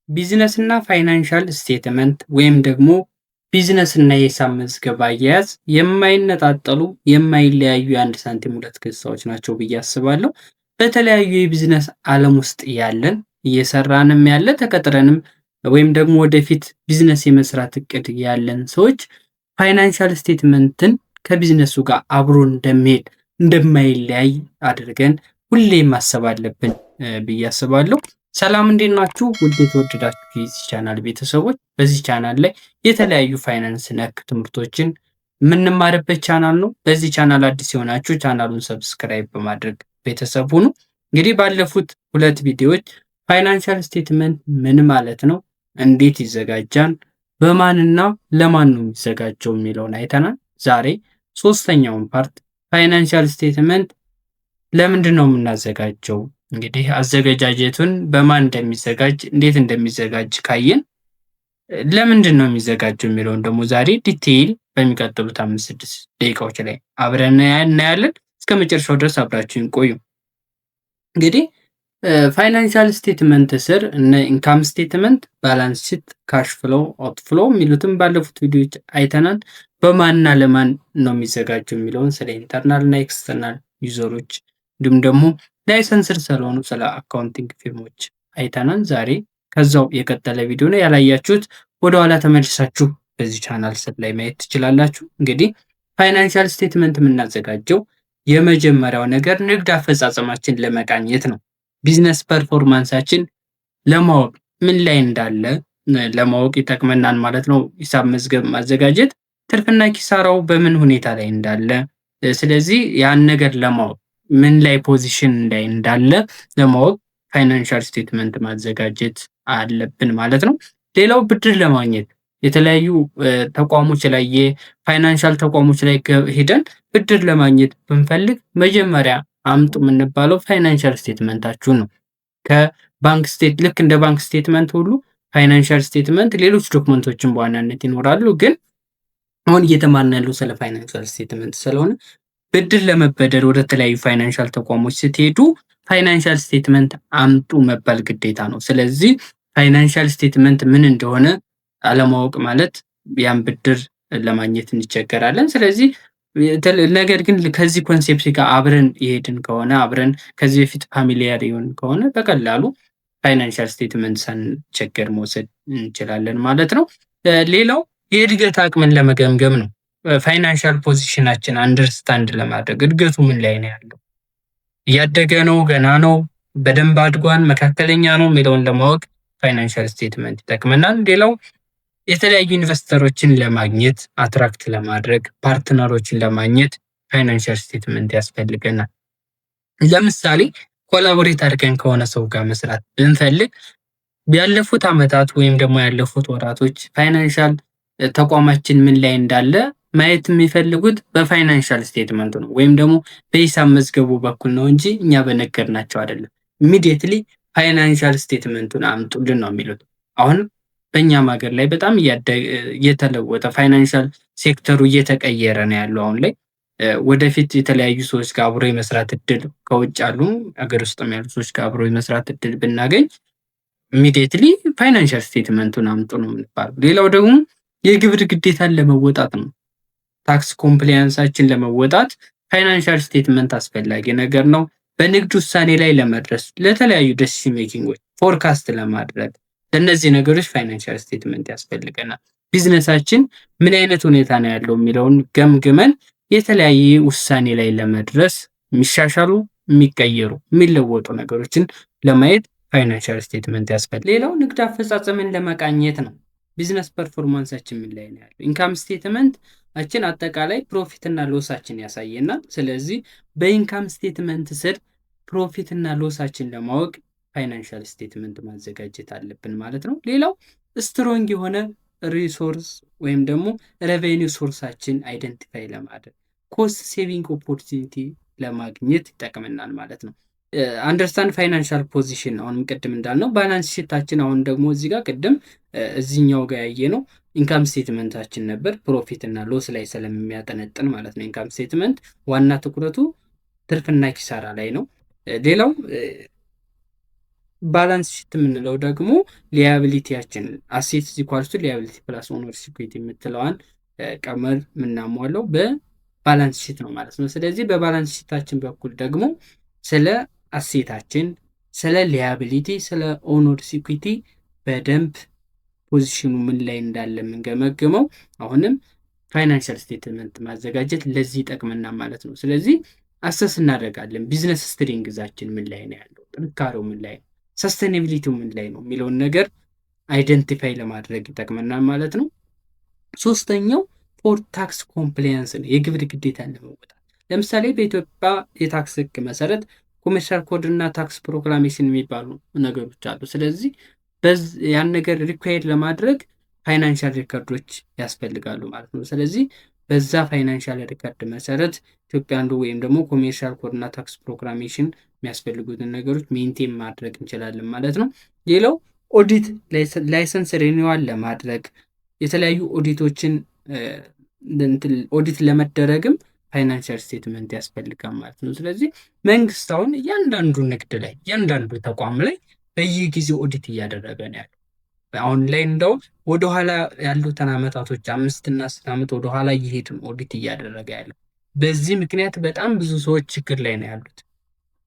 ቢዝነስ እና financial statement ወይም ደግሞ ቢዝነስ እና የሂሳብ መዝገብ አያያዝ የማይነጣጠሉ፣ የማይለያዩ የአንድ ሳንቲም ሁለት ገጽታዎች ናቸው ብዬ አስባለሁ። በተለያዩ የቢዝነስ ዓለም ውስጥ ያለን፣ እየሰራንም ያለ፣ ተቀጥረንም ወይም ደግሞ ወደፊት ቢዝነስ የመስራት እቅድ ያለን ሰዎች financial statement ን ከቢዝነሱ ጋር አብሮ እንደሚሄድ፣ እንደማይለያይ አድርገን ሁሌም ማሰብ አለብን ብዬ አስባለሁ። ሰላም፣ እንዴት ናችሁ? ውድ የተወደዳችሁ የዚህ ቻናል ቤተሰቦች፣ በዚህ ቻናል ላይ የተለያዩ ፋይናንስ ነክ ትምህርቶችን የምንማርበት ቻናል ነው። በዚህ ቻናል አዲስ የሆናችሁ ቻናሉን subscribe በማድረግ ቤተሰብ ሁኑ። እንግዲህ ባለፉት ሁለት ቪዲዮዎች financial statement ምን ማለት ነው፣ እንዴት ይዘጋጃል፣ በማንና ለማን ነው የሚዘጋጀው የሚለውን አይተናል። ዛሬ ሶስተኛውን part financial statement ለምንድን ነው የምናዘጋጀው? እንግዲህ አዘገጃጀቱን በማን እንደሚዘጋጅ፣ እንዴት እንደሚዘጋጅ ካየን ለምንድን ነው የሚዘጋጀው የሚለውን ደግሞ ዛሬ detail በሚቀጥሉት 5-6 ደቂቃዎች ላይ አብረን እናያለን። እስከ መጨረሻው ድረስ አብራችሁን ቆዩ። እንግዲህ financial statement ስር እነ income statement፣ balance sheet፣ cash flow፣ outflow የሚሉትም ባለፉት ቪዲዮዎች አይተናል። በማንና ለማን ነው የሚዘጋጀው የሚለውን ስለ internal እና external user ኦች እንዲሁም ደግሞ licensed ስለሆኑ ስለ accounting firm ኦች አይተናል። ዛሬ ከዛው የቀጠለ ቪዲዮ ነው። ያላያችሁት ወደኋላ ተመልሳችሁ በዚህ ቻናል ስር ላይ ማየት ትችላላችሁ። እንግዲህ financial statement የምናዘጋጀው የመጀመሪያው ነገር ንግድ አፈጻጸማችን ለመቃኘት ነው። Business performance ኣችን ለማወቅ፣ ምን ላይ እንዳለ ለማወቅ ይጠቅመናል ማለት ነው። ሂሳብ መዝገብ ማዘጋጀት ትርፍና ኪሳራው በምን ሁኔታ ላይ እንዳለ፣ ስለዚህ ያን ነገር ለማወቅ፣ ምን ላይ position ላይ እንዳለ ለማወቅ financial statement ማዘጋጀት አለብን ማለት ነው። ሌላው ብድር ለማግኘት የተለያዩ ተቋሞች ላይ፣ የ financial ተቋሞች ላይ ሄደን ብድር ለማግኘት ብንፈልግ መጀመሪያ አምጡ የምንባለው financial statement ኣችሁን ነው። ከባንክ state ልክ እንደ bank statement ሁሉ financial statement ሌሎች document ኦችን በዋናነት ይኖራሉ። ግን አሁን እየተማርን ያለው ስለ financial statement ስለሆነ ብድር ለመበደር ወደ ተለያዩ financial ተቋሞች ስትሄዱ financial statement አምጡ መባል ግዴታ ነው። ስለዚህ financial statement ምን እንደሆነ አለማወቅ ማለት ያን ብድር ለማግኘት እንቸገራለን። ስለዚህ ነገር ግን ከዚህ concept ጋር አብረን የሄድን ከሆነ፣ አብረን ከዚህ በፊት familiar የሆንን ከሆነ በቀላሉ financial statement ሳንቸገር መውሰድ እንችላለን ማለት ነው። ሌላው የእድገት አቅምን ለመገምገም ነው። Financial position ኣችን understand ለማድረግ፣ እድገቱ ምን ላይ ነው ያለው፣ እያደገ ነው፣ ገና ነው፣ በደንብ አድጓል፣ መካከለኛ ነው የሚለውን ለማወቅ financial statement ይጠቅመናል። ሌላው የተለያዩ investor ኦችን ለማግኘት፣ attract ለማድረግ፣ partner ኦችን ለማግኘት financial statement ያስፈልገናል። ለምሳሌ collaborate አድርገን ከሆነ ሰው ጋር መስራት ብንፈልግ ያለፉት አመታት ወይም ደግሞ ያለፉት ወራቶች financial ተቋማችን ምን ላይ እንዳለ ማየት የሚፈልጉት በ financial statement ኡ ነው ወይም ደግሞ በሂሳብ መዝገቡ በኩል ነው እንጂ እኛ በነገርናቸው አይደለም። Immediately financial statement ኡን አምጡልን ነው የሚሉት። አሁን በእኛም ሀገር ላይ በጣም እየተለወጠ financial sector ኡ እየተቀየረ ነው ያለው አሁን ላይ። ወደፊት የተለያዩ ሰዎች ጋር አብሮ የመስራት እድል፣ ከውጭ ያሉ ሀገር ውስጥም ያሉ ሰዎች ጋር አብሮ የመስራት እድል ብናገኝ immediately financial statement ኡን አምጡ ነው የምንባለው። ሌላው ደግሞ የግብር ግዴታን ለመወጣት ነው። Tax compliance ኣችን ለመወጣት financial statement አስፈላጊ ነገር ነው። በንግድ ውሳኔ ላይ ለመድረስ፣ ለተለያዩ decision making ኦች፣ forecast ለማድረግ፣ ለእነዚህ ነገሮች financial statement ያስፈልገናል። ቢዝነሳችን ምን አይነት ሁኔታ ነው ያለው የሚለውን ገምግመን የተለያየ ውሳኔ ላይ ለመድረስ፣ የሚሻሻሉ፣ የሚቀየሩ፣ የሚለወጡ ነገሮችን ለማየት financial statement ያስፈልጋል። ሌላው ንግድ አፈጻጸምን ለመቃኘት ነው። Business performance ኣችን ምን ላይ ነው ያለው? Income statement ኣችን አጠቃላይ profit እና loss ኣችን ያሳየናል። ስለዚህ በ income statement ስር profit እና loss ኣችን ለማወቅ financial statement ማዘጋጀት አለብን ማለት ነው። ሌላው strong የሆነ resource ወይም ደግሞ revenue source ኣችን identify ለማድረግ፣ cost saving opportunity ለማግኘት ይጠቅመናል ማለት ነው። Understand financial position፣ አሁንም ቅድም እንዳልነው balance sheet ኣችን፣ አሁን ደግሞ እዚህ ጋር ቅድም እዚህኛው ጋር ያየነው income statement ኣችን ነበር፣ profit እና loss ላይ ስለሚያጠነጥን ማለት ነው። Income statement ዋና ትኩረቱ ትርፍና ኪሳራ ላይ ነው። ሌላው Balance sheet የምንለው ደግሞ liability ያችን asset equals to liability plus owner's equity የምትለዋን ቀመር የምናሟለው በ balance sheet ነው ማለት ነው። ስለዚህ በ balance sheet ኣችን በኩል ደግሞ ስለ asset ኣችን፣ ስለ liability፣ ስለ owner's equity በደንብ position ኑ ምን ላይ እንዳለ የምንገመግመው አሁንም financial statement ማዘጋጀት ለዚህ ይጠቅመናል ማለት ነው። ስለዚህ assess እናደርጋለን። Business strength ኣችን ምን ላይ ነው ያለው፣ ጥንካሬው ምን ላይ ነው፣ sustainability ው ምን ላይ ነው የሚለውን ነገር identify ለማድረግ ይጠቅመናል ማለት ነው። ሶስተኛው for tax compliance ነው፣ የግብር ግዴታን ለመወጣት። ለምሳሌ በኢትዮጵያ የ tax ሕግ መሰረት commercial code እና tax proclamation የሚባሉ ነገሮች አሉ። ስለዚህ ያን ነገር required ለማድረግ financial record ኦች ያስፈልጋሉ ማለት ነው። ስለዚህ በዛ financial record መሰረት ኢትዮጵያ law ወይም ደግሞ commercial code እና tax proclamation የሚያስፈልጉትን ነገሮች maintain ማድረግ እንችላለን ማለት ነው። ሌላው audit license renewal ለማድረግ፣ የተለያዩ audit ኦችን ኦዲት ለመደረግም financial statement ያስፈልጋል ማለት ነው። ስለዚህ መንግስት አሁን እያንዳንዱ ንግድ ላይ፣ እያንዳንዱ ተቋም ላይ በየጊዜው ኦዲት እያደረገ ነው ያለው። አሁን ላይ እንደውም ወደኋላ ያሉትን አመታቶች 5ና 10 ዓመት ወደኋላ እየሄድን ኦዲት እያደረገ ያለው። በዚህ ምክንያት በጣም ብዙ ሰዎች ችግር ላይ ነው ያሉት።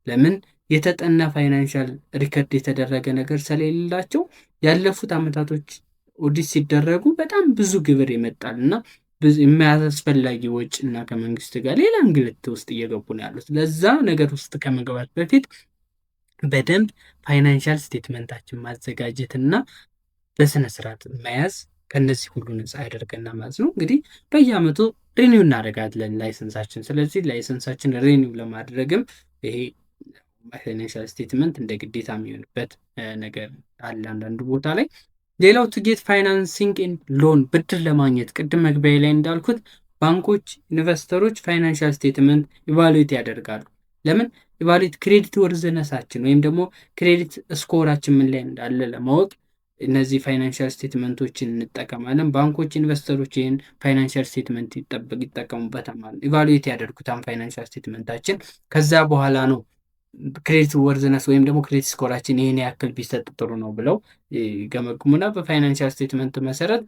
ለምን? የተጠና financial record የተደረገ ነገር ስለሌላቸው ያለፉት አመታቶች ኦዲት ሲደረጉ በጣም ብዙ ግብር ይመጣል እና የማያስፈላጊ ወጪ እና ከመንግስት ጋር ሌላ እንግልት ውስጥ እየገቡ ነው ያሉት። ለዛ ነገር ውስጥ ከመግባት በፊት በደንብ financial statement ኣችን ማዘጋጀት እና በስነ ስርዓት መያዝ ከነዚህ ሁሉ ነፃ ያደርገናል ማለት ነው። እንግዲህ በየአመቱ renew እናደርጋለን license ኣችን። ስለዚህ license ኣችን renew ለማድረግም ይሄ financial statement እንደ ግዴታ የሚሆንበት ነገር አለ አንዳንዱ ቦታ ላይ። ሌላው to get financing loan፣ ብድር ለማግኘት፣ ቅድም መግቢያ ላይ እንዳልኩት ባንኮች፣ investor ኦች financial statement evaluate ያደርጋሉ። ለምን? Evaluate credit worthiness ኣችን ወይም ደግሞ credit score ኣችን ምን ላይ እንዳለ ለማወቅ እነዚህ financial statement ኦችን እንጠቀማለን። ባንኮች፣ investor ኦች ይህን financial statement ይጠቀሙበታል ማለት ነው። Evaluate ያደርጉታል financial statement ኣችን። ከዛ በኋላ ነው credit worthiness ወይም ደግሞ credit score ኣችን ይህን ያክል ቢሰጥ ጥሩ ነው ብለው ይገመግሙና በ financial statement መሰረት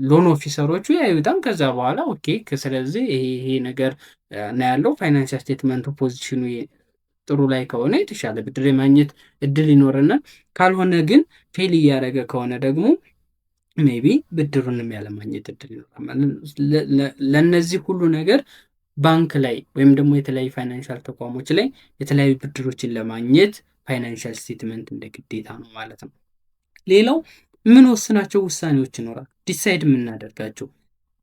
loan officer ኦቹ ያዩታል። ከዛ በኋላ okay፣ ስለዚህ ይሄ ነገር ነው ያለው፣ financial statement ኡ position ኑ ጥሩ ላይ ከሆነ የተሻለ ብድር የማግኘት እድል ይኖረናል። ካልሆነ ግን fail እያደረገ ከሆነ ደግሞ maybe ብድሩንም ያለማግኘት እድል ይኖራል። ለእነዚህ ሁሉ ነገር ባንክ ላይ ወይም ደግሞ የተለያዩ financial ተቋሞች ላይ የተለያዩ ብድሮችን ለማግኘት financial statement እንደ ግዴታ ነው ማለት ነው። ሌላው የምንወስናቸው ውሳኔዎች ይኖራሉ። Decide የምናደርጋቸው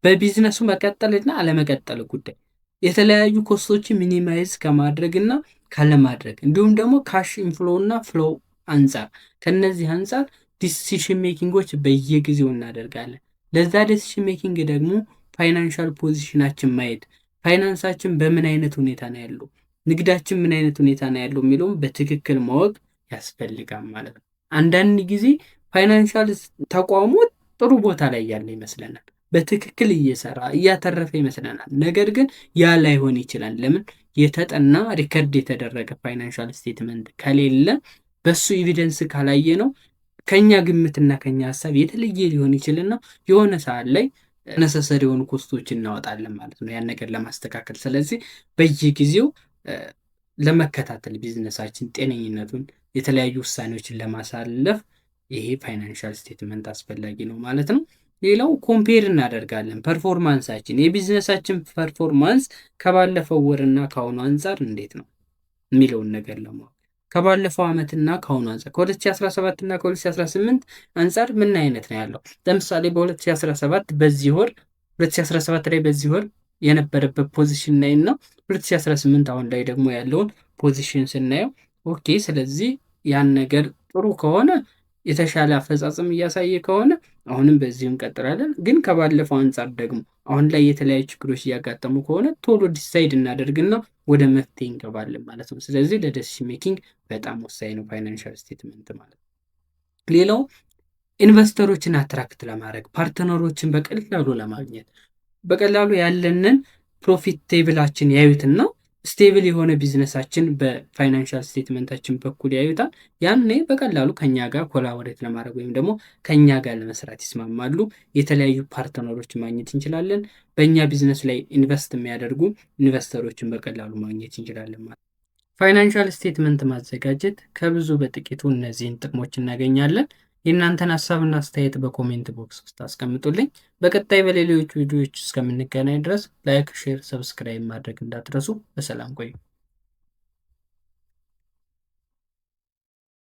በቢዝነሱ መቀጠልና አለመቀጠል ጉዳይ፣ የተለያዩ cost ኦችን minimize ከማድረግና ካለማድረግ፣ እንዲሁም ደግሞ cash inflow እና flow አንጻር፣ ከነዚህ አንጻር decision making ኦች በየጊዜው እናደርጋለን። ለዛ decision making ደግሞ financial position ኣችን ማየት፣ ፋይናንሳችን በምን አይነት ሁኔታ ነው ያለው፣ ንግዳችን ምን አይነት ሁኔታ ነው ያለው የሚለውም በትክክል ማወቅ ያስፈልጋል ማለት ነው። አንዳንድ ጊዜ financial ተቋሙ ጥሩ ቦታ ላይ ያለ ይመስለናል። በትክክል እየሰራ እያተረፈ ይመስለናል። ነገር ግን ያ ላይሆን ይችላል። ለምን? የተጠና record የተደረገ financial statement ከሌለ፣ በሱ evidence ካላየነው ከኛ ግምትና ከኛ ሀሳብ የተለየ ሊሆን ይችልና የሆነ ሰዓት ላይ unnecessary የሆኑ cost ኦች እናወጣለን ማለት ነው ያን ነገር ለማስተካከል። ስለዚህ በየጊዜው ለመከታተል ቢዝነሳችን ጤነኝነቱን፣ የተለያዩ ውሳኔዎችን ለማሳለፍ ይሄ financial statement አስፈላጊ ነው ማለት ነው። ሌላው compare እናደርጋለን performance ኣችን፣ የ business ኣችን performance ከባለፈው ወርና ከአሁኑ አንጻር እንዴት ነው የሚለውን ነገር ለማወቅ፣ ከባለፈው ዓመትና ከአሁኑ አንጻር፣ ከ2017 እና ከ2018 አንጻር ምን አይነት ነው ያለው። ለምሳሌ በ2017 በዚህ ወር፣ 2017 ላይ በዚህ ወር የነበረበት position ላይ እና 2018 አሁን ላይ ደግሞ ያለውን position ስናየው okay፣ ስለዚህ ያን ነገር ጥሩ ከሆነ፣ የተሻለ አፈጻጸም እያሳየ ከሆነ አሁንም በዚሁ እንቀጥላለን። ግን ከባለፈው አንጻር ደግሞ አሁን ላይ የተለያዩ ችግሮች እያጋጠሙ ከሆነ ቶሎ decide እናደርግና ወደ መፍትሄ እንገባለን ማለት ነው። ስለዚህ ለ decision making በጣም ወሳኝ ነው financial statement ማለት ነው። ሌላው investor ኦችን attract ለማድረግ፣ partner ኦችን በቀላሉ ለማግኘት፣ በቀላሉ ያለንን profit table ኣችን ያዩትና Stable የሆነ ቢዝነሳችን በ financial statement ኣችን በኩል ያዩታል። ያኔ በቀላሉ ከኛ ጋር collaborate ለማድረግ ወይም ደግሞ ከኛ ጋር ለመስራት ይስማማሉ። የተለያዩ partner ኦች ማግኘት እንችላለን። በእኛ ቢዝነስ ላይ invest የሚያደርጉ investor ኦችን በቀላሉ ማግኘት እንችላለን ማለት ነው። Financial statement ማዘጋጀት ከብዙ በጥቂቱ እነዚህን ጥቅሞች እናገኛለን። የእናንተን ሀሳብና አስተያየት በ comment box ውስጥ አስቀምጡልኝ። በቀጣይ በሌሎች ቪዲዮዎች እስከምንገናኝ ድረስ like፣ share፣ subscribe ማድረግ እንዳትረሱ። በሰላም ቆዩ።